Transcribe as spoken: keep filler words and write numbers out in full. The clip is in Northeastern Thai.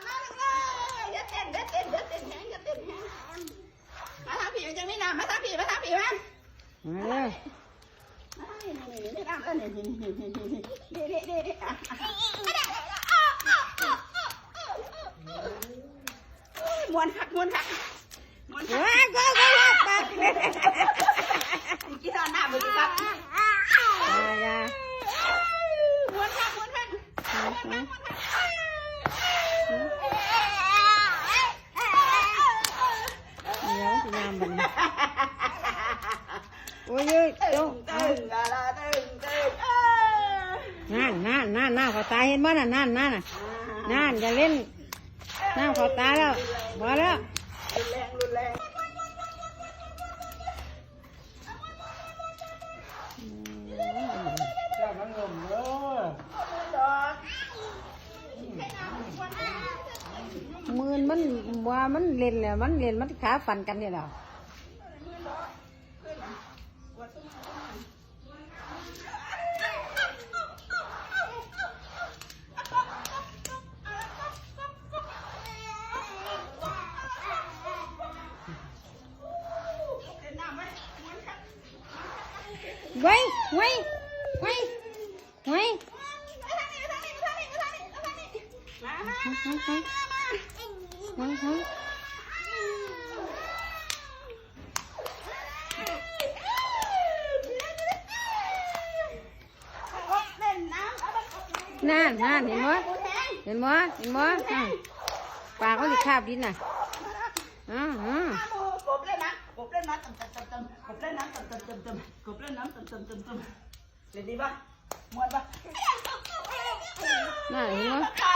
มาเลย อย่าเต้น อย่าเต้น อย่าเต้นแฮง อย่าเต้นแฮง มาทางผีมันจะมีน้ำ มาทางผี มาทางผี มา มาเลย มาทางนี้ นี่ นี่ นี่ มีน้ำแล้ว นี่ นี่ นี่ นี่ นี่ นี่ นี่ นี่ นี่ อ่ะ อ่ะ อ่ะ โอ้ย ม่วนคัก ม่วนคัก ม่วนคัก ว้าย ว้าย ว้าย ว้าย ปาก กินเอาน้ำไปสิครับ อย่า อย่า ม่วนคัก ม่วนคัก ม่วนคัก ม่วนคัก เดี๋ยวสิยามบัดนี้ โอ้ย เอ้ย ตึง เอ้า ตึง ดาราตึง ตึง เอ้ย นั่น นั่น นั่น นั่น ขอตาเห็นบ่น่ะ นั่น นั่นน่ะ อ่า นั่น อย่าเล่น นั่น ขอตาแล้ว พอแล้ว รุนแรง รุนแรง อืม แซ่บทั้งลมเด้อ มือมันว่ามันเล่นแล้ว มันเล่น มันขาฟันกันนี่แหละ ไว้ ไว้ ไว้ ไว้ ไว้ ไว้ นั่น นั่น เห็นบ่ เห็นบ่ เห็นบ่ อืม ปากเขาสิคาบดินน่ะ อืม อืม กบเล่นนะ กบเล่นนะ ต่ำๆๆๆ กบเล่นนะ ต่ำๆๆๆ กบเล่นนะ ต่ำๆๆๆ เล่นดีปะ ม่วนปะ น่ะ เห็นบ่ ปากกา